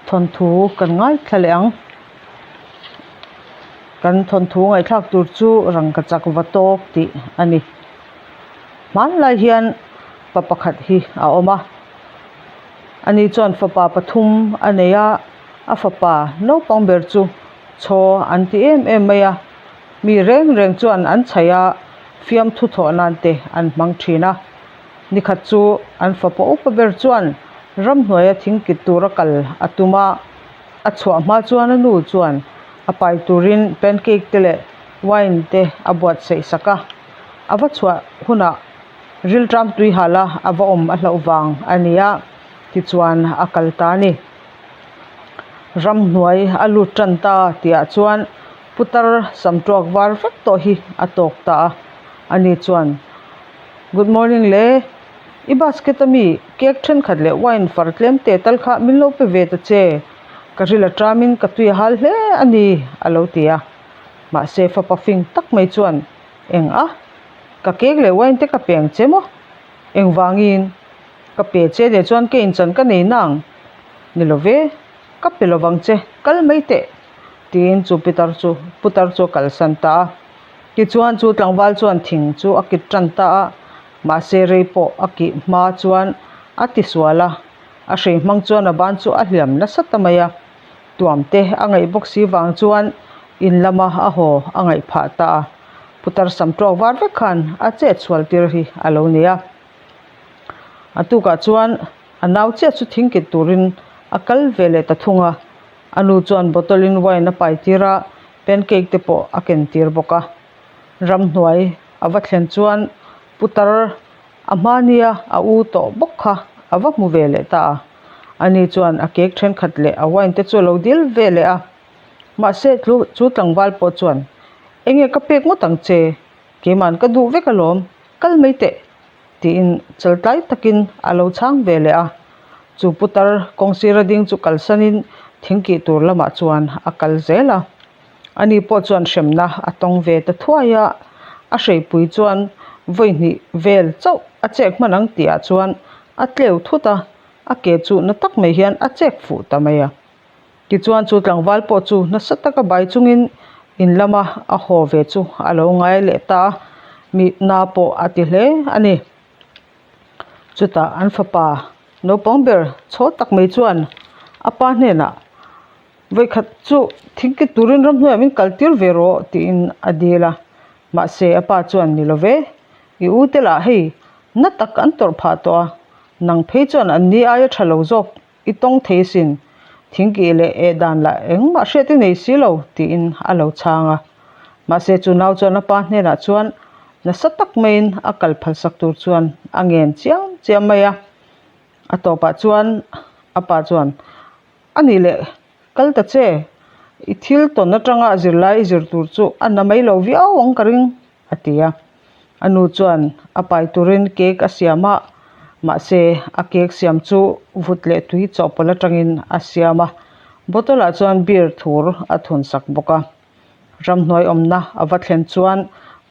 Thawnthu kan ngaithla leh ang. Kan thawnthu ngaihthlak tur chu rangkachak va tawk tih a ni. Hmanlai hian pa pakhat hi a awm a. Ani chuan fapa pathum a nei a, a fapa naupang ber chu chaw an ti em em mai a. Mi reng reng chuan an chhaih a, fiamthu thawh nan te an hmang thin a. Nikhat chu an fapa upa ber chuan ramhnuaia thing kit tura kal a tum a, a chhuah hma chuan a nu chuan a pai turin pancake te leh wine te a buatsaih sak a, a va chhuah hunah rilṭam tui hala a va awm a hlauh vang a ni a, tichuan a kal ta a ni. Ramhnuai a lut ṭan ta tihah chuan putar sam ṭuak var vek tawh hi a tawk ta a, ani chuan Good morning le, i basket a mi cake thenkhat leh wine far tlem te tal kha min lo pe ve ta che, ka ril a tamin ka tui a hal hle a ni a lo ti a. Mahse fapa fing tak mai chuan eng a, ka cake leh wine te ka pe ang che maw? Engvangin ka pe che leh chuan ka inchan ka nei nang? Ni lo ve, ka pe lovang che, kal mai teh tiin chu pitar chu putar chu a kalsan ta a. Tichuan chu tlangval chuan thing chu a kit tan ta a, mahse rei pawh a kih hma chuan a ti sual a, a hrei hmang chuan a ban chu a hliam nasa ta mai a, tuam te a ngaih bawk si vang chuan in lama a haw a ngaih phah ta a, putar sam tawk var vek khan a chet sual tir hi a lo ni a. A tukah chuan a nau chiah chu thing kit turin a kal ve leh ta thung a, a nu chuan bottle in wine a pai tir a, pancake te pawh a ken tir bawk a ramhnuai a va thlen chuan putar a hmania a u tawh bawk kha a va hmu ve leh ta a ani chuan a cake thenkhat leh a wine te chu a lo dil ve leh a mahse chu chu tlangval pawh chuan enge ka pek ngawt ang che keiman ka duh vek alawm kal mai teh. Tiin chaltlai takin a lo chhang ve leh a, chu putar kawng sira ding chu kalsanin thingkih tur lamah chuan a kal zel a. Ani pawh chuan hremna a tawng ve ta thuai a, a hreipui chuan vawi hnih vel chauh a chek hman ang tihah chuan a tleu thut a, a ke chu na tak mai hian a chek fuh ta mai a. Tichuan chu tlangval pawh chu nasa taka bai chungin in lama a haw ve chu a lo ngai leh ta a, mi na pawh a ti hle a ni. Chutah an fapa naupang ber chhaw tak mai chuan a pa hnenah vawikhat chu thingkit turin ramhnuaiah min kal tir ve rawh tiin a dil a, mahse a pa chuan ni lo ve, i u te lah hei na tak an tawrh phah tawh a, nang phei chuan an ni aia tha lo zawk I tawng thei sin, thingkih leh eh dan lah engmah hriat i nei si lo, tiin a lo chhang a. Mahse chu nau chuan a pa hnenah chuan nasa tak maiin a kal phalsak tur chuan a ngen chiam chiam mai a. A tawpah chuan a pa chuan, A nih leh, kal ta che, i thil tawn atanga zirlai i zir tur chu a na mai lo viau ang ka ring. a ti a. A nu chuan a pai turin cake a siam a, mahse a cake siam chu vut leh tui chawhpawlh atangin a siam a, bottle ah chuan beer thur a thun sak bawk a. Ramhnuai awmna a va thlen chuan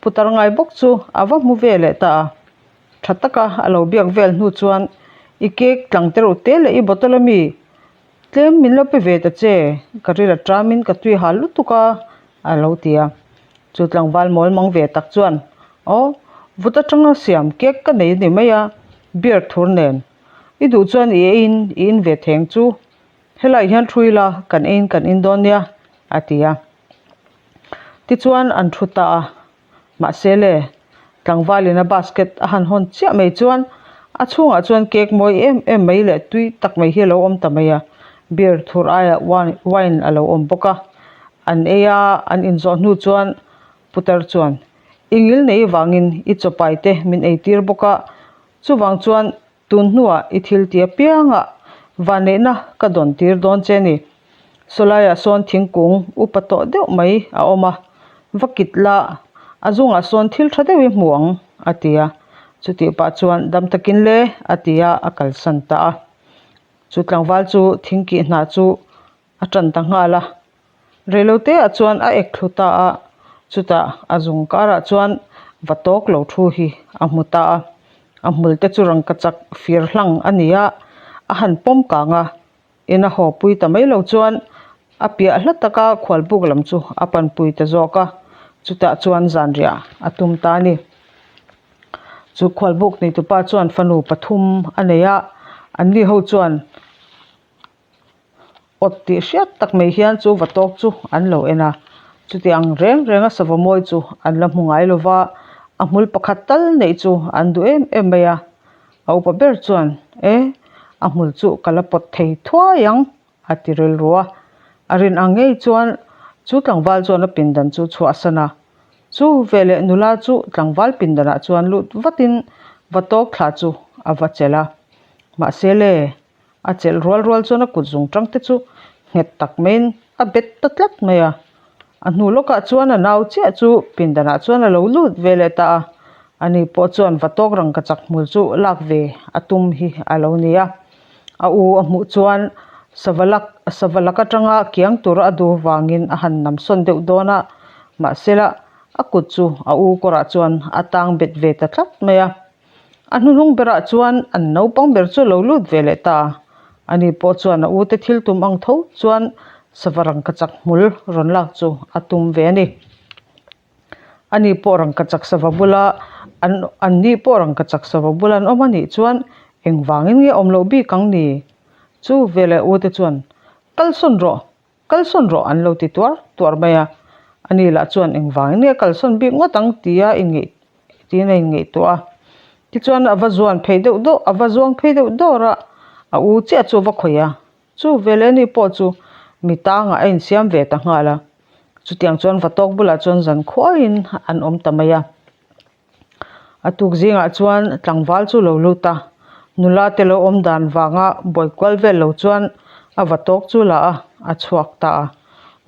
putar ngai bawk chu a va hmu ve leh ta a. Tha taka a lo biak vel hnu chuan i cake tlang te reuh te leh i bottle ami Tlem min lo pe ve ta che, ka ril a tamin ka tui hal lutuk a, a lo ti a. Chu tlangval mawl mang ve tak chuan, Aw, vut atanga siam cake ka nei a ni mai a, beer thur nen. I duh chuan i eiin i in ve theng chu. Helaiah hian thu ila kan eiin kan in dawn nia, a ti a. Tichuan an thu ta a. Mahse le, tlangvalin a basket a han hawn chiah mai chuan a chhungah chuan cake mawi em em mai leh tui tak mai hi a lo awm ta mai a, beer thur aiah wine a lo awm bawk a. An ei a, an inzawh hnu chuan putar chuan, I ngil nei vangin i chawpai te min ei tir bawk a, chuvang chuan Tun hnuah i thil ti apiangah vanneihna ka dawn tir dawn che ni. Sawlaiah sawn thingkung upa tawh deuh mai a awm a, va kit la, a zungah sawn thil tha deuh i hmu ang, a ti a. Chutih pah chuan dam takin le, a ti a, a kalsan ta a. Chu tlangval chu thingkih hnah chu a tan ta nghal a. Reiloteah chuan a ek thlu ta a, chutah a zung karah chuan va tawk lo thu hi a hmu ta a. A hmul te chu rangkachak fir hlang a ni a, a han pawm kang a. Ina haw pui ta mai lo chuan a piah hla taka khualbuk lam chu a panpui ta zawk a, chutah chuan zanriah a tum ta a ni. Chu khualbuk neitupa chuan fanu pathum a nei a, anni ho chuan awt tih hriat tak mai hian chu va tawk chu an lo en a, chuti ang reng reng a sava mawi chu an la hmu ngai lo va, a hmul pakhat tal neih chu an duh em em mai a, a upa ber chuan e a hmul chu ka la pawt thei thuai ang a ti rilru a, a rin ang ngei chuan chu tlangval chuan a pindan chu chhuahsan a, chu veleh nula chu tlangval pindanah chuan lut vatin va tawk thla chu a va chelh a, mahse le. A chelh rual rual chuan a kut zung tang te chu nghet tak maiin a bet ta tlat mai a. A hnu lawkah chuan a nau chiah chu pindanah chuan a lo lut ve leh ta a. Ani pawh chuan va tawk rangkachak hmul chu lak ve a tum hi a lo ni a. A u a hmuh chuan sava lak sava lak atanga kiang tura a duh vangin a han nam sawn deuh dawn a. Mahsela a kut chu a u kawrah chuan a tang bet ve ta tlat mai a. A hnuhnung berah chuan an naupang ber chu a lo lut ve leh ta a, ani pawh chuan a ute thil tum ang tho chuan sava rangkachak hmul rawn lak chu a tum ve a ni. Ani pawh rangkachak sava bula an an ni pawh rangkachak sava bula an awm a nih chuan engvangin nge awm loh bik ang ni? Chu veleh ute chuan kalsawn rawh Kalsawn rawh an lo ti tuar tuar mai a, ani lah chuan engvangin nge kalsawn bik ngawt ang tia inngeih tiin a inngeihtuah a. Tichuan a va zuan phei deuh dawh a va zuang phei deuh dawr a, a u chiah chu a va khawih a, chu veleh ani pawh chu mi tangah a insiam ve ta nghal a. Chutiang chuan va tawk bulah chuan zan khuaiin an awm ta mai a. A tuk zingah chuan tlangval chu lo lut a, nula te lo awm dan vanga buai kual vel lo chuan a va tawk chu la a, a chhuak ta a.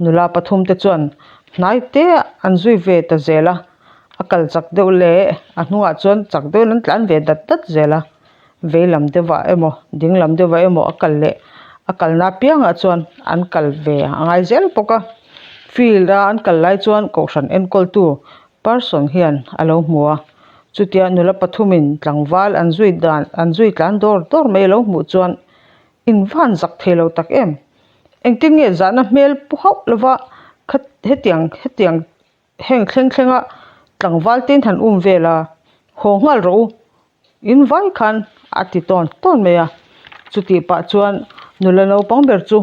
Nula pathum te chuan hnai te an zui ve ta zel a, a kal chak deuh leh a hnungah chuan chak deuhin an tlan ve dat dat zel a, vei lam deuhah emaw ding lam deuhah emaw a kal leh a kalna apiangah chuan an kal ve a ngai zel bawk a. Field a an kal lai chuan kohhran enkawltu Parson hian a lo hmu a, chutia nula pathumin tlangval an zui dan an zui tlan dawr dawr mai a lo hmuh chuan in van zak thei lo tak em? Engtin nge zahna hmel pu hauh lova kha hetiang hetiang heng thleng thlenga tlangval te in han um vel a, haw nghal rawh u In vai khan a ti tawn tawn mai a, chutih pah chuan nula naupang ber chu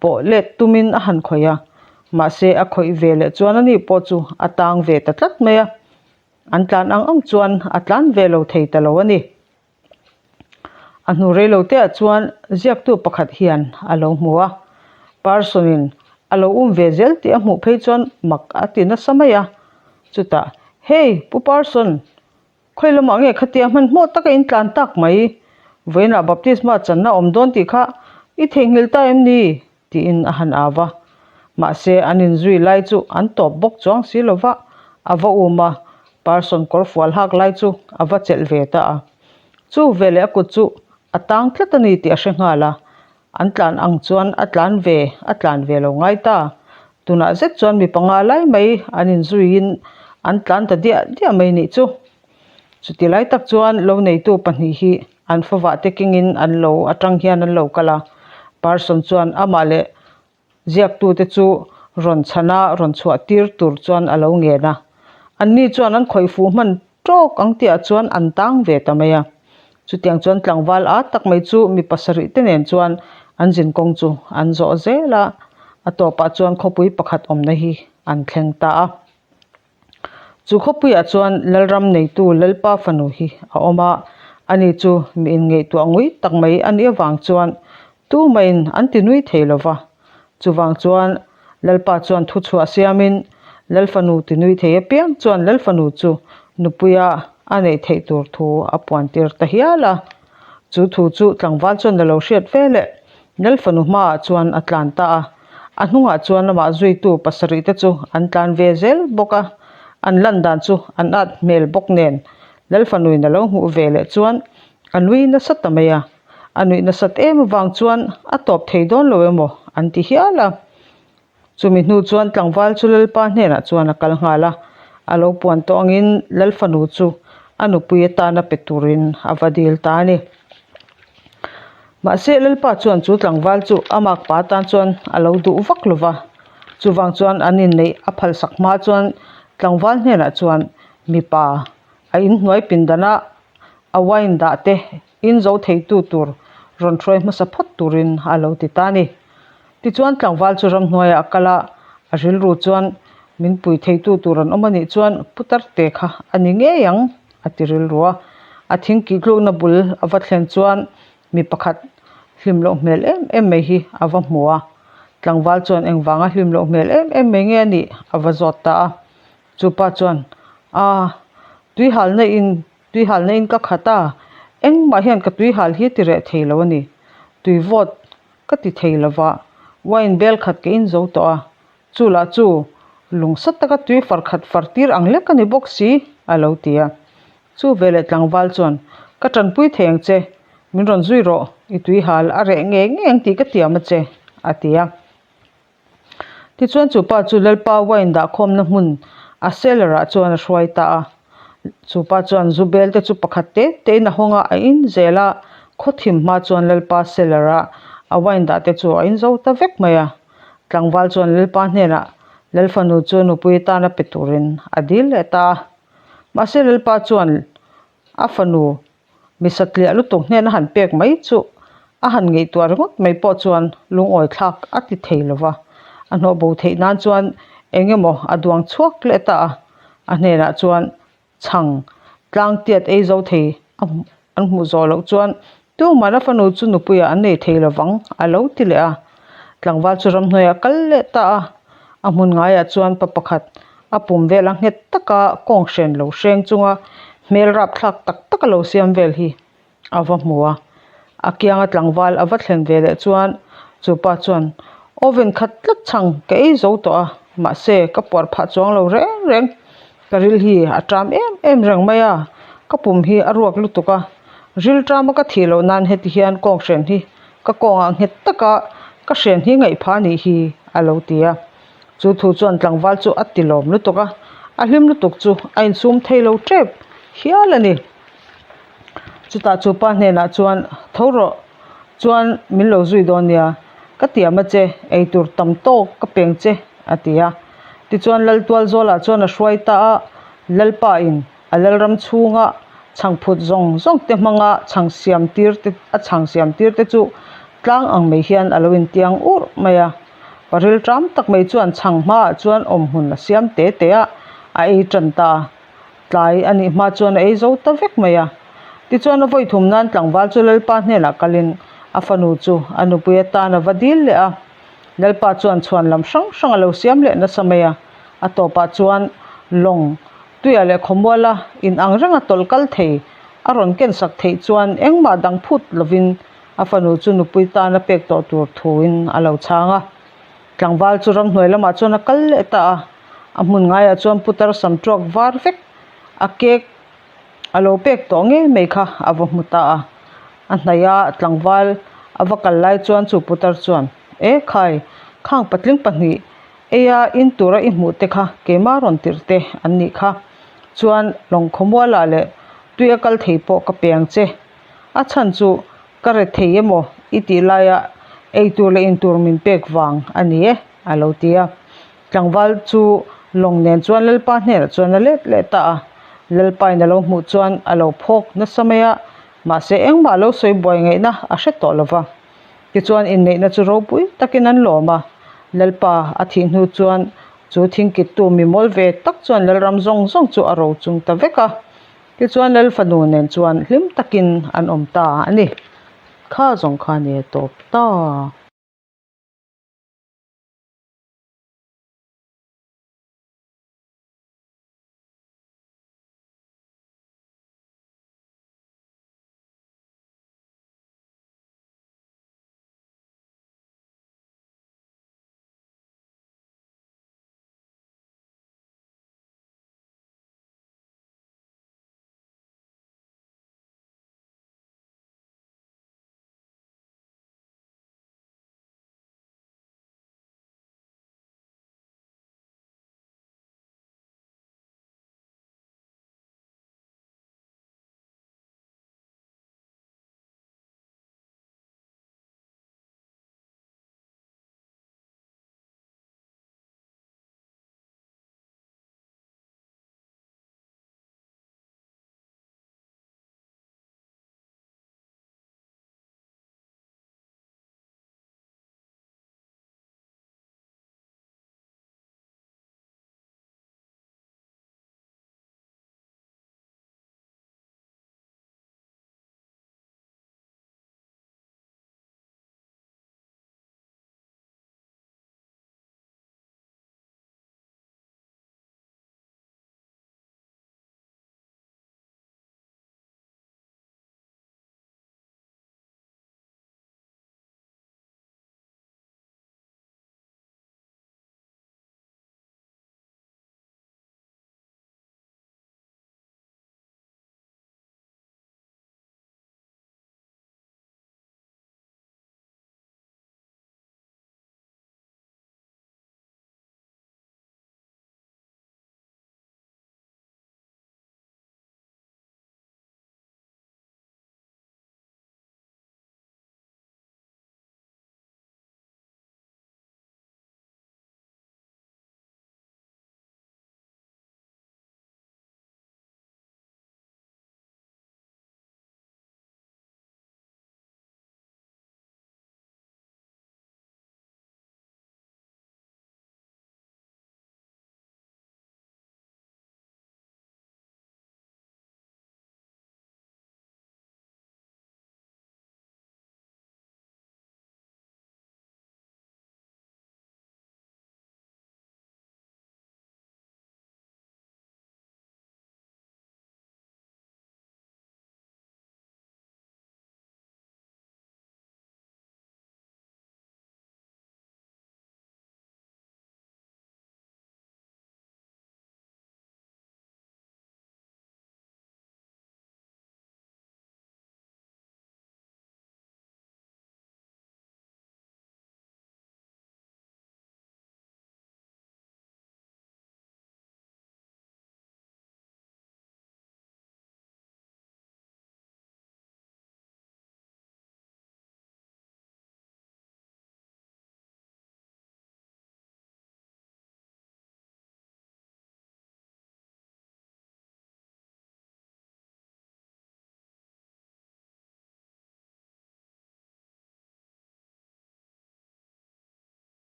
pawh let tumin a han khawih a, mahse a khawih ve leh chuan ani pawh chu a tang ve ta tlat mai a, an tlan ang ang chuan a tlan ve lo thei ta lo a ni. A hnu rei lo te ah chuan ziaktu pakhat hian a lo hmu a, Parson in a lo um ve zel tih a hmuh phei chuan mak a ti nasa mai a, chutah Hey Pu Parson! Khawi lamah nge khatia hmanhmawh taka in tlan tak mai? Vawiinah baptisma channa awm dawn tih kha i theihnghilh ta em ni? tiin a han au va. Mahse, an inzui lai chu an tawp bawk chuang si lo va, a va um a, Parson kawr fual hak lai chu a va chelh ve ta a. Chu veleh a kut chu a tang tlat a ni tih a hre nghal a, an tlan ang chuan a tlan ve a tlan ve lo ngai ta. Tunah zet chuan mi panga lai mai an inzuiin an tlan ta diah diah mai nih chu. Chuti lai tak chuan lo neitu pahnih hi an favah te kengin an lo atang hian an lo kal a, Parson chuan amah leh Ziaktute chu rawn chhana rawn chhuah tir tur chuan a lo ngen a. Anni chuan an khawih fuh hman tawk ang tihah chuan an tang ve ta mai a. Chutiang chuan tlangval a tak mai chu mi pasarih te nen chuan an zinkawng chu an zawh zel a, a tawpah chuan khawpui pakhat awmna hi an thleng ta a. Chu khawpuiah chuan Lalram neitu Lalpa fanu hi a awm a, ani chu mi inngaihtuah ngui tak mai a nih avang chuan tumahin an ti nui thei lo va. Chuvang chuan Lalpa chuan thuchhuah siamin Lal fanu ti nui thei apiang chuan Lal fanu chu nupuia a neih theih tur thu a puantir ta hial a. Chu thu chu tlangval chuan a lo hriat ve leh Lal fanu hmaah chuan a tlan ta a. A hnungah chuan amah zuitu pasarih te chu an tlan ve zel bawk a, an lan dan chu an at hmel bawk nen Lal fanuin a lo hmuh ve leh chuan a nui nasa ta mai a, a nuih nasat em avang chuan a tawp thei dawn lo emaw an ti hial a. Chumi hnu chuan tlangval chu Lalpa hnenah chuan a kal nghal a, a lo puan tawh angin Lal fanu chu a nupui atana pe turin a va dil ta a ni. Mahse, Lalpa chuan chu tlangval chu a makpa tan chuan a lo duh vak lo va. Chuvang chuan an inneih a phalsak hma chuan tlangval hnenah chuan mipa a inhnuai pindana a wine dah te in zo theitu tur rawn hruai hmasa phawt turin a lo ti ta a ni. Tichuan tlangval chu ramhnuaiah a kal a, a rilru chuan min pui theitu tur an awm a nih chuan putar te kha a ni ngei ang a ti rilru a. A thing kih tlukna bul a va thlen chuan mi pakhat hlim loh hmel em em mai hi a va hmu a, tlangval chuan engvanga hlim loh hmel em em mai nge a nih a va zawt ta a. Chupa chuan, Aa, tuihalna in, tuihalna in ka khat a, engmah hian ka tuihal hi ti reh thei lo a ni. Tui vawt ka ti thei lo va, wine bel khat ka in zo tawh a, chu lah chu lungsa taka tui far khat far tir ang lek a ni bawk si, a lo ti a. Chu veleh tlangval chuan, Ka tanpui thei ang che, min rawn zui rawh, i tuihal a reh ngei ngei ang tih ka tiam a che, a ti a. Tichuan chu pa chu Lalpa wine dahkhawmna hmun a cellar ah chuan a hruai ta a. Chu pa chuan zu bel te chu pakhat te te in a hawng a, a in zel a, khaw thim hma chuan Lalpa cellar ah a wine dah te chu a in zo ta vek mai a. Tlangval chuan Lalpa hnenah Lalfanu chu nupui atana pe turin a dil leh ta a. Mahse Lalpa chuan a fanu Mi satliah lutuk hnen a han pek mai chu a han ngaihtuah ringawt mai pawh chuan lungawi thlak a ti thei lo va, a hnawh bo theih nan chuan eng emaw a duang chhuak leh ta a, a hnenah chuan chhang tlang tiat ei zo thei a an hmuh zawh loh chuan tuman a fanu chu nupuiah an nei thei lo vang a lo ti leh a, tlangval chu ramhnuaiah a kal leh ta a, a hmun ngaiah chuan pa pakhat A pum vela nghet taka kawng hren lo hreng chunga hmel rapthlak tak tak a lo siam vel hi a va hmu a. A kianga tlangval a va thlen ve leh chuan chu pa chuan oven khat tlat chhang ka ei zo tawh a, mahse ka puar phah chuang lo reng reng. Ka ril hi a ṭam em em reng mai a, ka pum hi a ruak lutuk a, ril ṭama ka thih loh nan heti hian kawng hren hi ka kawngah nghet taka ka hren hi ngaih phah a nih hi a lo ti a. Chu thu chuan tlangval chu a ti lawm lutuk a, a hlim lutuk chu a insum thei lo tep hial a ni. Chutah chu pa hnenah chuan, Tho rawh, chuan min lo zui dawn nia, ka tiam a che, eitur tam tawk ka peng che, a ti a. Tichuan Laltual Zawlah chuan a hruai ta a, Lalpa in a Lalram chhunga chhangphut zawng zawng te hmanga chhang siam tir te a chhang siam tir te chu tlang ang mai hian a lo intiang urh mai a. Paril ṭam tak mai chuan chhang hmaah chuan awm hmun a siam te te a, a ei ṭan ta a. Tlai a nih hma chuan a ei zo ta vek mai a. Tichuan a vawi thum nan tlangval chu Lalpa hnenah kalin a fanu chu a nupui atan a va dil leh a. Lalpa chuan chhuan lam hrang hrang a lo siam leh nasa mai a. A tawpah chuan lawng tuiah leh khawmuala inang renga tawlh kal thei a rawn kensak theih chuan engmah dang phut lovin A fanu chu nupui tan a pek tawh tur thuin a lo chhang a. Tlangval chu ramhnuai lamah chuan a kal leh ta a. A hmun ngaiah chuan putar sam tuak var vek a cake a lo pek tawh ngei mai kha a va hmu ta a. A hnaih a tlangval a va kal lai chuan chu putar chuan, E khai, khang patling pahnih eia in tura i hmuh te kha keimah rawn tirh te an nih kha. Chuan lawng khawmualah leh tui a kal thei pawh ka pe ang che. A chhan chu ka re thei emaw i tih laia eitur leh intur min pek vang a ni e, a lo ti a. Tlangval chu lawng nen chuan Lalpa hnenah chuan a let leh ta a. Lalpain a lo hmuh chuan a lo phawk nasa mai a, mahse engmah lo sawi buai ngaihna a hre tawh lo va. Tichuan inneihna chu ropui takin an lawm a, Lalpa a thih hnu chuan chu thingkittu mi mawl ve tak chuan Lalram zawng zawng chu a ro chung ta vek a. Tichuan Lal fanu nen chuan hlim takin an awm ta a ni. Kha zawng kha a ni a tawp ta.